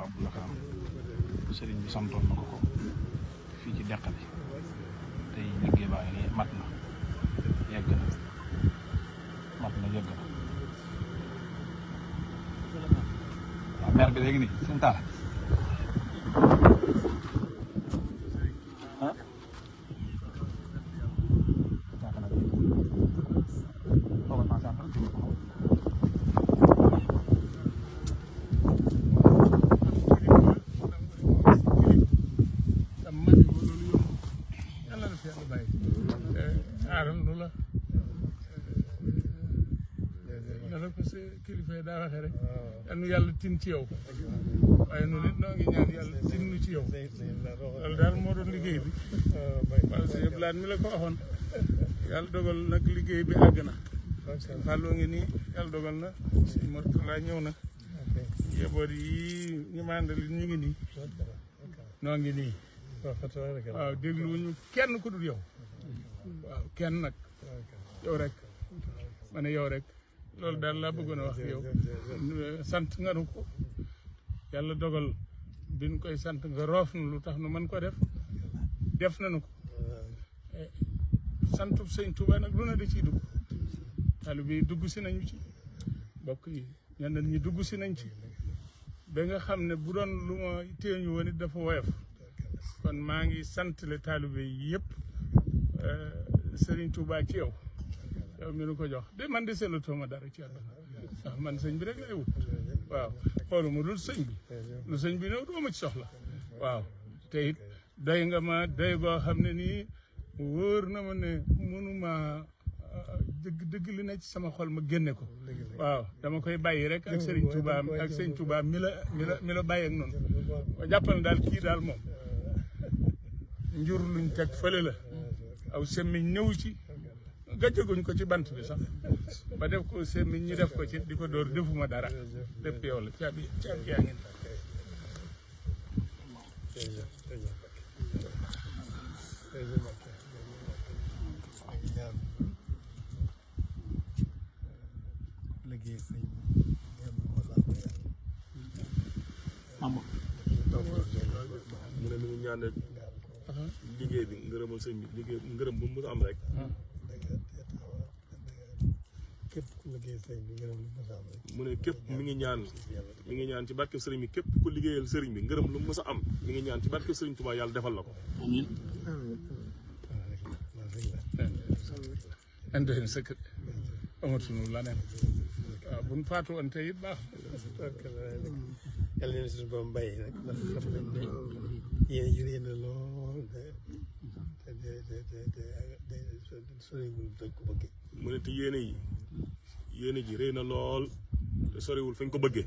Abdou Lakram sëriñ bi santoon na ko fii ci deq bi tey liggéey baa ngi nii mat na yegg na yegg na waaw maire bi léegi nii seen taal nala ko sa kilifa daa waxee rek yal na yàlla tin ci yow waaye nu nit noo ngi ñaan yàlla tin nu ci yow loolu daal moo doon liggéey bi wala si yëpp laat mi la ko waxoon yàlla dogal nag liggéey bi àgg na Fallou ngi nii yàlla dogal na si Mourtala ñëw na yeboot yi ñu mandali ñu ngi nii noo ngi nii waaw dégluwuñu kenn ku dul yow waaw kenn nag yow rek ma ne yow rek loolu daal laa bëggoon a wax yow sant nga nu ko yàlla dogal bi ñu koy sant nga roof nu lu tax nu mën ko def nañu ko santu sëñ Touba nag lu ne da ciy dugg taalibe yi dugg si nañu ci mbokk yi ñenn ñi dugg si nañ ci ba nga xam ne bu doon lu ma téeñu woon it dafa woyof kon maa ngi sant le taalibe yi yëpp Serigne Touba ci yow mi nu ko jox de man de seetlatoo ma dara ci àdduna ndax man sëñ bi rek lay wut waaw xooluma dul sëñ bi lu sëñ bi ñëw doo ma ci soxla waaw te it doy nga ma doy goo xam ne nii wóor na ma ne mënuma dëgg li ne ci sama xol ma génne ko waaw dama koy bàyyi rek ak Serigne Touba ak sëñ Touba mi la bàyyi ak noonu jàppal daal kii daal moom njur luñ teg fële la aw semmiñ ñëw ci gàcceguñ ko ci bant bi sax ba def ko semmiñ ñu def ko ci di ko dóor defuma dara lépp yow la caabi yaa ngi mu ne mi ngi ñaan liggéey bi ngërëmal sëñ bi liggéey ngërëm bu mu am rek mu ne képp mi ngi ñaan ci barke sëriñ bi képp ku liggéeyal sëriñ bi ngërëm lu mu mës a am mi ngi ñaan ci barke sëriñ Touba yàlla defal la ko amiin ande sëkk amatuñu la neen waaw buñ faatu woon tey it baax yàlla leen suñu borom bàyyi nag ndax xam nañ ne yéen ji réy na lool te soriwul dañ ko bëggee mu ne te yéene ji réy na lool te soriwul fañ ko bëggee